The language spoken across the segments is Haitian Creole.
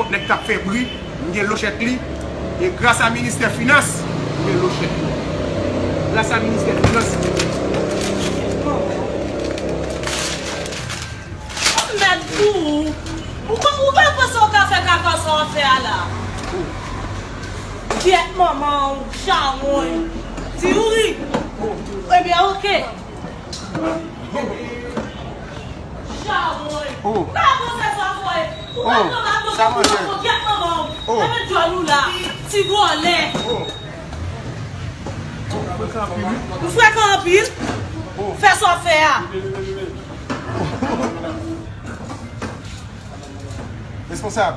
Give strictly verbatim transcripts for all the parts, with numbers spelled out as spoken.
Nèg k ap fè bri, m gen lochèt li. E gras a ministè finans, m gen lochèt li. Gras a ministè finans. Mèd pou ou. Ou pa, ou pa panse w ka fè kaka sa w ap fè a la? Gyèt manman w, chawony. Ti youri. Ebyen, oke. Chawony. Oh. M pa panse sa fò e. Ou pa panse sa fò, gyèt manman w. Sa mèt djòl ou la. Ti vòlè. Ou frekan anpil. Fè sa w fè a. Responsab.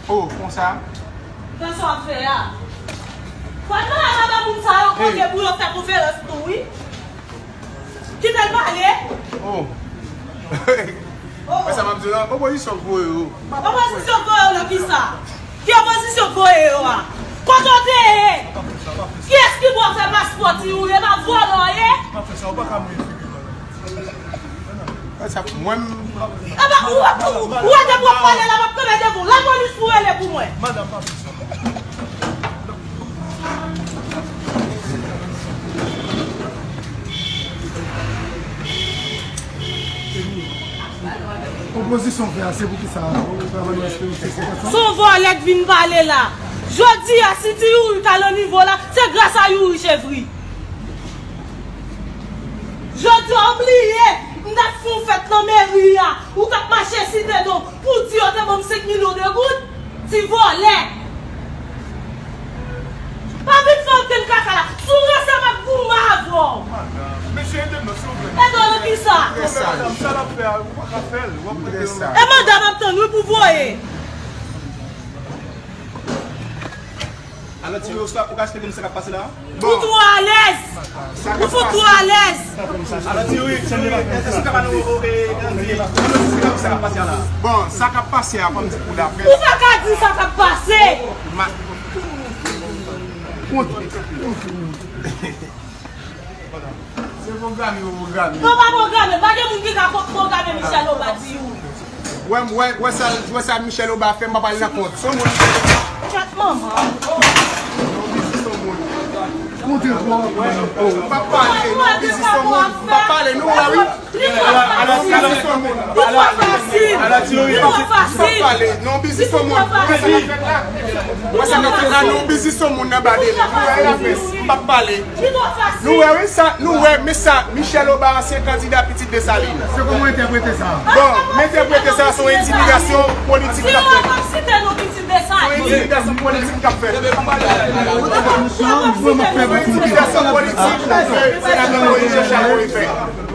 Oh, konsa. Fè sa w ap fè a. Fò n mande madanm moun sa yo kote pou yo fè konferans tou, wi. Kite l pale. Oh. Wè sa m ap di w la? Opozisyon k voye yo. Opozisyon k voye yo nan kisa? Ki opozisyon k voye yo a? Kote w te ye? Kiyès ki ba w fè paspò, ti youri? E pa vòlè w ye? Mwen, m- Aba, ou, ou, ou wè depi w ap pale la, m ap kanpe devan w. Lapolis pou rele pou mwen. Opozisyon fè a, se pou kisa? Ou travay nan S P O C, se pa sa? Se yon vòlè k vin pale la. Jodi a, si ti youri ka nan nivo la, se gras a Youri Chevri. Jodi a, w bliye, m t ap fè yon fèt nan meri a, ou t ap mache site non, pou w di yo te ban m senk milyon de goud, ti vòlè. Pa vin fè okenn kaka la, si w ranse m ap goumen avè w. Mesye, ede m non, silvouplè. Ede w nan kisa? Madanm, sa l ap fè a, ou pa ka fè l, w ap rete nan. E manda m ap tann wi pou voye. Alò, ti yo, ou ka, ou ka eksplike m sa k ap pase la? Ou twò alèz! Ou fout twò alèz! Alò, ti yo, èske w ka ba nou, e, e, ann di, ann di sa k ap pase a la? Bon, sa k ap pase a, fò m di pou laprès. Ou pa ka di sa k ap pase! Ma- Kont. Se pwograme yo pwograme. Yo pa pwograme. Pa gen moun ki ka pwograme Michel Obadi, wi. Wè, wè, wè sa, wè sa Michel Obadi fè, m pa pale nan kont. Se yon moun. Chat manman. Non, biznis yon moun. Kontre kwa. M pa pale, non, biznis yon moun. M pa pale, nou wè, wi. Li twò fasil. Li twò fasil. Li twò fasil. M pa pale, non, biznis yon moun. Wè sa k ap fèt la? Wè sa k ap fèt la, non, biznis yon moun nan ba delè. Nou wè laprès. M pa pale. Nou wè, wi, sa, nou wè, men sa, Michel Obadi, ansyen kandida Pitit Desalin. Se kòman w entèprete sa? Bon, m entèprete sa, se yon entimidasyon politik k ap fèt. Se yon entimidasyon politik k ap fèt. Se yon entimidasyon politik ke senatè Moïse Jean Charles voye fè.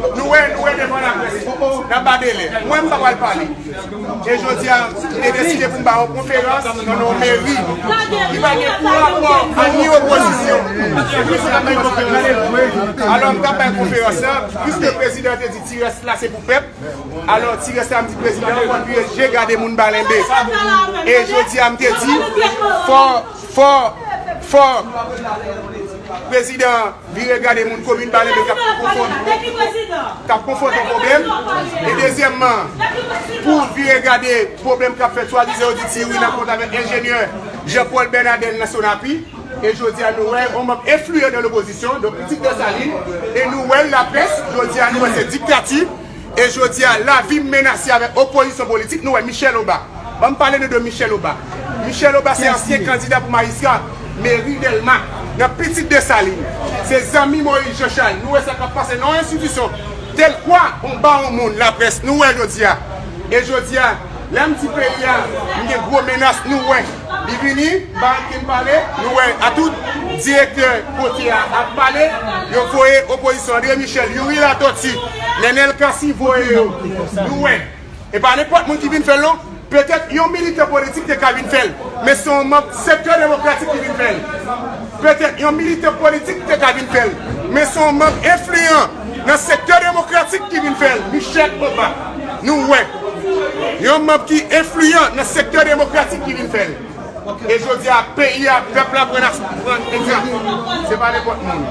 Nou wè, nou wè devan laprès. N ap ba delè. Mwen, m pa pral pale. E jodi a, m te deside pou m ba yon konferans nan yon meri ki pa gen pou rapò a ni opozisyon. Alò, m t ap bay konferans la, piske prezidan te di ti rès la se pou pèp. Alò, ti rès la, m di prezidan, fò n vire je gade moun ba lenbe. E jodi a, m te di, fò, fò, fò prezidan vire gade moun komin Balenbe k ap konfwonte, k ap konfwonte pwoblèm. E dezyèmman, pou vire gade pwoblèm k ap fèt swadizan yo di ti youri nan kont avèk enjenyè Jean Paul Bernadel nan Sonapi. E jodi a, nou wè yon manm enfliyan nan lopozisyon, donk pitit Desalin, e nou wè l laprès, jodi a, nou wè se diktati. E jodi a, lavi m menase avèk opozisyon politik, nou wè Michel Obadi. Ban m pale nou de Michel Obadi. Michel Obadi se ansyen kandida pou majistra meri Dèlma nan Pitit Desalin. Se zanmi Moïse Jean Charles. Nou wè sa k ap pase nan yon enstitisyon tèl kwa, on ba on moun laprès. Nou wè jodi a. E jodi a, lè m di peyi a, m gen gwo menas, nou wè. Li vini, ba ankenn pale, nou wè a tout direktè kote a ap pale, yo voye opozisyon André Michel, Youri Latortue, Nenel Cassy voye yo. Nou wè. E pa nenpòt moun ki vin fè l non. Petèt yon militan politik te ka vin fè l, men se yon manm sektè demokratik ki vin fè l. Petèt yon militan politik te ka vin fè l, men se yon manm enfliyan nan sektè demokratik ki vin fè l, Michel Obadi. Nou wè. Yon manm ki enfliyan nan sektè demokratik ki vin fè l. E jodi a, peyi a, pèp la pran, pran egzanp. Se pa nenpòt moun.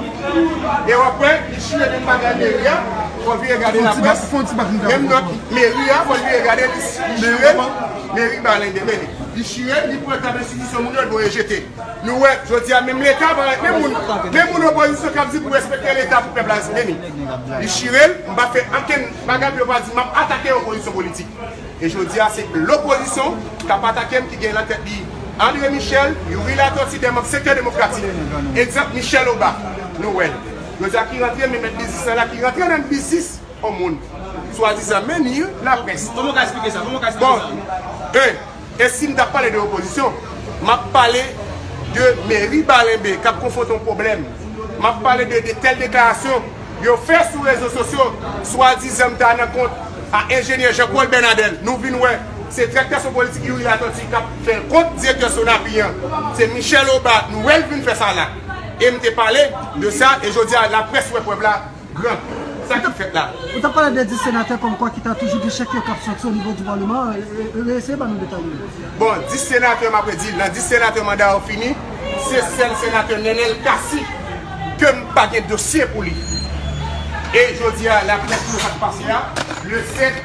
E w ap wè, li chire de bagay meri a. Fò l vire gade laprès. Menm nòt meri a, fò l vire gade li chire. Meri Balen de meni. Li chire, li pran tab enstitisyon moun yo, l voye jete. Nou wè, jodi a, menm Leta parèt, menm moun, menm moun opozisyon k ap di pou respekte Leta pou pèp la respekte li. Li chire l, m pa fè ankenn bagay pou yo pa di m ap atake opozisyon politik. E jodi a, se lopozisyon k ap atake m ki gen nan tèt li André Michel, Youri Latortue, de manm sektè demokratik. Egzanp, Michel Obah, nou wè l. Jodi a, ki rantre, men mèt biznis lan la, ki rantre nan biznis yon moun. Swadizan meni laprès. Kòman w ka eksplike sa? Kòman w ka eksplike sa? Bon, e, e si m t ap pale de opozisyon, m ap pale de meri Balenbe k ap konfwonte yon pwoblèm. M ap pale de, de tèl deklarasyon yo fè sou rezo sosyo, swadizan m ta nan kont a enjenyè Jean Paul Bernadel. Nou vin wè, se trèktè sou politik Youri Latortue k ap fè l kont direktè Sonapi an. Se Michel Obah, nou wè l vin fè sa la. E m te pale de sa, e jodi a, laprès wè prèv la. Gran. Sa k ap fèt la? Ou t ap pale de dis senatè kòmkwa ki ta toujou gen chèk yo k ap sòti o nivo di palman an. E, e, e, eseye ban nou detay yo. Bon, dis senatè, m ap redi, nan dis senatè manda yo fini, se sèl senatè Nenel Cassy ke m pa gen dosye pou li. E jodi a, laprès nou pa t pase a, le sèt,